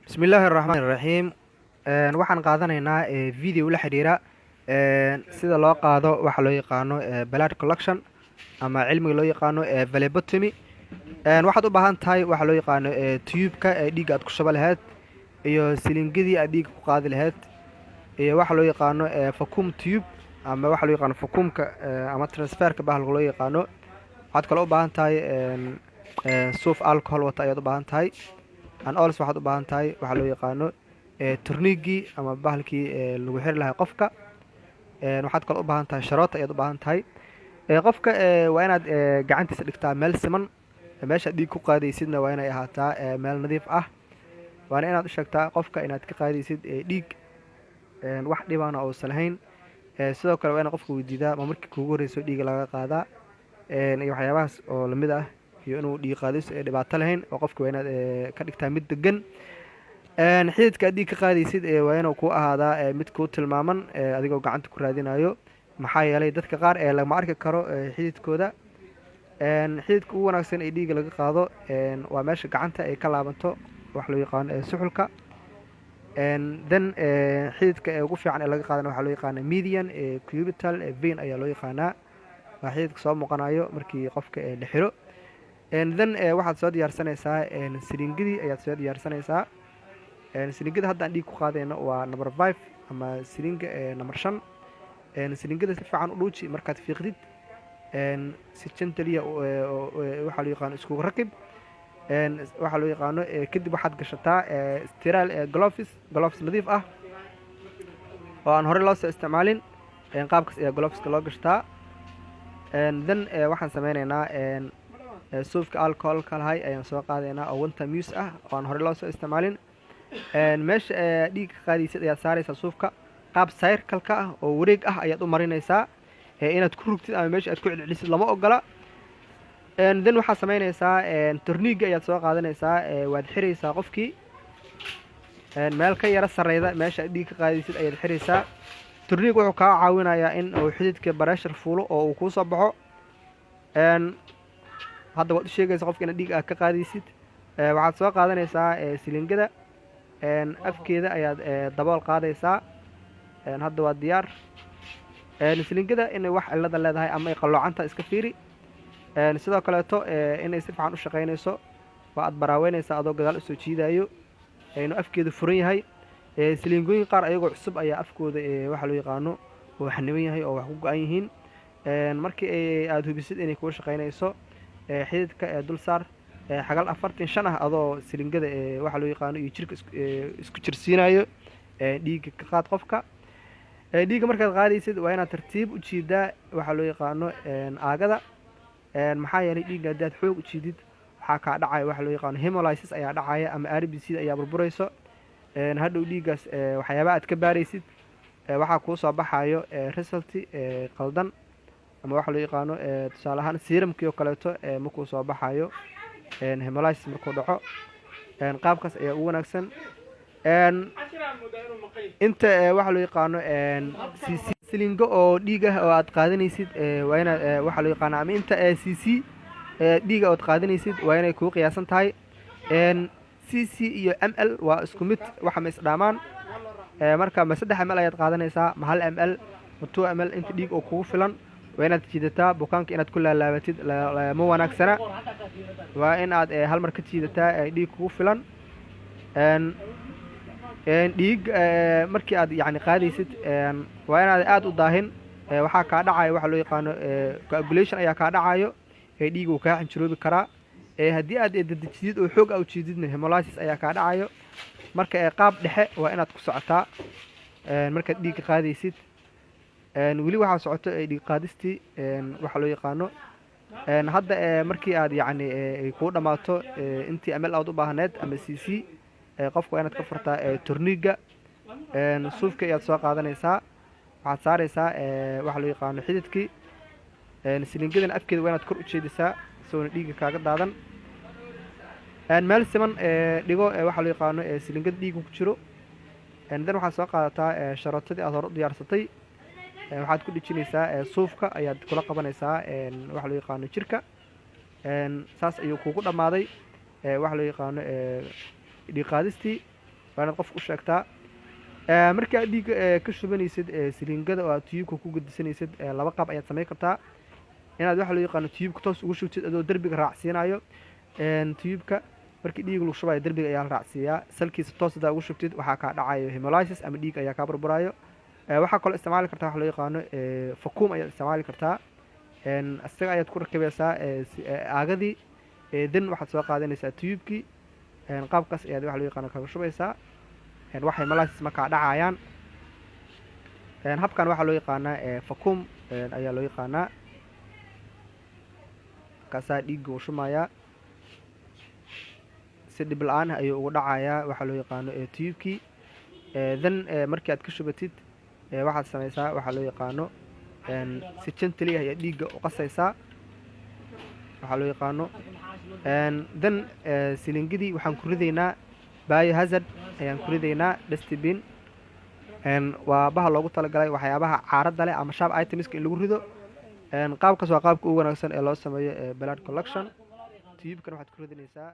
Bismillaahi raxmaani raxiim. Waxaan qaadanaynaa video la xiriira sida loo qaado waxa loo yaqaano blood collection ama cilmiga loo yaqaano phlebotomy. Waxaad u baahan tahay waxa loo yaqaano tube-ka ee dhiigga aad ku shuba lahayd iyo silingadii aad dhiigga ku qaadi lahayd iyo waxa loo yaqaano vacuum tube ama waxa loo yaqaano vacuumka ama transferka bahalka loo yaqaano. Waxaad kaloo u baahan tahay suuf alcohol wata ayaad u baahan tahay, and also waxaad u baahan tahay waxaa loo yaqaano tourniquet-gii ama bahalkii lagu xiri lahay qofka. Waxaad kaloo u baahan tahay sharoota ayaad u baahan tahay. Qofka waa inaad gacantiisa dhigtaa meel siman. Meeshaad dhiig ku qaadaysidna waa inay ahaataa meel nadiif ah. Waana inaad u sheegtaa qofka inaad ka qaadaysid dhiig, wax dhibana uusan lahayn. Sidoo kale waa inaad qofka weydiidaa ma markii kuugu horreyso dhiiga laga qaadaa iyo waxyaabahaas oo lamid ah, iyo inuu dhiig qaadisto ee dhibaato lahayn, oo qofka waa inaad ka dhigtaa mid degan. Xididka aad dhiig ka qaadaysid waa inuu kuu ahaadaa mid kuu tilmaaman adigoo gacanta ku raadinayo, maxaa yeelay dadka qaar ee lama arki karo xididkooda. Xididka ugu wanaagsan ee dhiigga laga qaado waa meesha gacanta ay ka laabanto, wax loo yaqaano suxulka. Then xididka ee ugu fiican ee laga qaadana waxaa loo yaqaana median cubital vein ayaa loo yaqaanaa. Waa xididka soo muuqanayo markii qofka la xiro. Then waxaad soo diyaarsanaysaa siringadii ayaad soo diyaarsanaysaa. Siringada haddaan dhiig ku qaadayno waa number 5 ama siringa number 5. Siringada si fiican u dhuuji. Markaad fiiqdid, si gently waxaa loo yaqaano iskugu rakib waxaa loo yaqaano. Kadib waxaad gashataa sterile gloves, gloves nadiif ah oo aan horey loo soo isticmaalin. Qaabkaas ayaa gloveska loo gashtaa. Then waxaan sameyneynaa suufka alcoholka lahay ayaan soo qaadaynaa oo one time use ah oo aan horey loo soo isticmaalin. Meesha dhiig ka qaadaysid ayaad saaraysaa suufka. Qaab circle-ka ah oo wareeg ah ayaad u marinaysaa. Inaad ku rugtid ama meesha aad ku celcelisid lama ogola. Then waxaad samaynaysaa tourniquet-ga ayaad soo qaadanaysaa, waad xiraysaa qofkii. Meel ka yaro sarreyda meesha aad dhiig ka qaadaysid ayaad xiraysaa. Tourniquet wuxuu kaa caawinayaa in uu xididka pressure fuulo oo uu kuu soo baxo. Hadda waad u sheegaysaa qofka inaad dhiig aad ka qaadaysid. Waxaad soo qaadanaysaa silingada afkeeda ayaad dabool qaadaysaa. Hadda waa diyaar. Silingada inay wax cilada leedahay ama ay qalloocantaha iska fiiri. Sidoo kaleeto inay si fiican u shaqaynayso waa aad baraaweynaysaa adoo gadaal usoo jiidayo inuu afkeedu furan yahay. Silingooyin qaar ayagoo cusub ayaa afkooda waxaa loo yaqaano uu xaniban yahay oo wax ku go-an yihiin. Markii aada hubisid inay kuu shaqaynayso, xididka ee dul saar xagal 45 ah adoo silingada waxaa loo yaqaano iyo jirka isku jirsiinayo. Dhiigga ka qaad qofka. Dhiigga markaad qaadaysid waa inaad tartiib u jiidaa waxaa loo yaqaano aagada, maxaa yeelay dhiigga haddaad xoog u jiidid waxaa kaa dhacaya waxaa loo yaqaano hemolysis ayaa dhacaya ama RBC ayaa burburayso. Hadhow dhiiggaas waxyaaba aad ka baaraysid waxaa kuu soo baxayo result qaldan ama waxaa loo yaqaano tusaale ahaan serumkii oo kaleeto markuu soo baxayo hemolysis markuu dhaco. Qaabkaas ayaa ugu wanaagsan. Inta waxaa loo yaqaano cc silingo oo dhiig ah oo aad qaadanaysid waa inaad waxaa loo yaqaano ama inta cc dhiiga ood qaadanaysid waa inay kuu qiyaasan tahay. cc iyo ml waa isku mid, waxa ma isdhaamaan. Marka ma 3 ml ayaad qaadanaysaa, ma 1 ml, ma 2 ml, inta dhiig oo kugu filan waa inaad jiidataa. Bukaanka inaad ku laalaabatid ma wanaagsana. Waa in aad hal mar ka jiidataa dhiig kugu filan. Dhiig markii aad yacni qaadaysid waa inaad aada u daahin. Waxaa kaa dhacaya waxa loo yaqaano coagulation ayaa kaa dhacayo, dhiig uu kaa xinjiroobi karaa. Haddii aad dedejidid oo xoog a u jiididna, hemolysis ayaa kaa dhacayo. Marka qaab dhexe waa inaad ku socotaa markaad dhiigga qaadaysid. Weli waxaa socoto dhiig qaadistii waxaa loo yaqaano. Hadda markii aad yacni ay kuu dhammaato intii ml aad u baahneed ama cc, qofka waa inaad ka furtaa tourniquet-ga. Suufka ayaad soo qaadanaysaa, waxaad saaraysaa waxaa loo yaqaano xididkii. Silingadana afkeeda waa inaad kor u jeedisaa isagoona dhiigga kaaga daadan. Meel siman dhigo waxaa loo yaqaano silingada dhiigga ku jiro. Then waxaad soo qaadataa sharootadii aad hore u diyaarsatay, waxaad ku dhejinaysaa suufka, ayaad kula qabanaysaa waxaa loo yaqaano jirka. Saas ayuu kugu dhammaaday waxaa loo yaqaano dhiig qaadistii. Waa inaad qofka u sheegtaa. Markii aad dhiigga ka shubanaysid siliingada oo aad tube-ka ku gedisanaysid, laba qaab ayaad samayn kartaa: inaad waxa loo yaqaano tube-ka toos ugu shubtid adoo derbiga raacsiinayo tube-ka. Markii dhiig lagu shubayo, derbiga ayaa la raacsiiyaa salkiisa. Toos hadaa ugu shubtid, waxaa kaa dhacayo hemolysis ama dhiig ayaa kaa burburayo. Waxaa kaloo isticmaali kartaa waxa loo yaqaano vacuum ayaad isticmaali kartaa. Isaga ayaad ku rakibaysaa aagadii, then waxaad soo qaadanaysaa tube-kii. Qaabkaas ayaad waxa loo yaqaano kaga shubaysaa, wax hemolysis ma kaa dhacayaan. Habkan waxaa loo yaqaanaa vacuum ayaa loo yaqaanaa. Kaasaa dhiigga uu shumayaa, si dhib la-aan ah ayuu ugu dhacayaa waxaa loo yaqaano tube-kii. Then markii aad ka shubatid, waxaad samaysaa waxaa loo yaqaano si gently ah ayaa dhiigga u qasaysaa waxaa loo yaqaano. Then silingidii waxaan ku ridaynaa biohazard ayaan ku ridaynaa, dustbin. Waa baha loogu talagalay waxyaabaha caaradda leh ama sharp items-ka in lagu rido. Qaabkaas waa qaabka ugu wanaagsan ee loo sameeyo blood collection. Tube-kan waxaad ku ridinaysaa.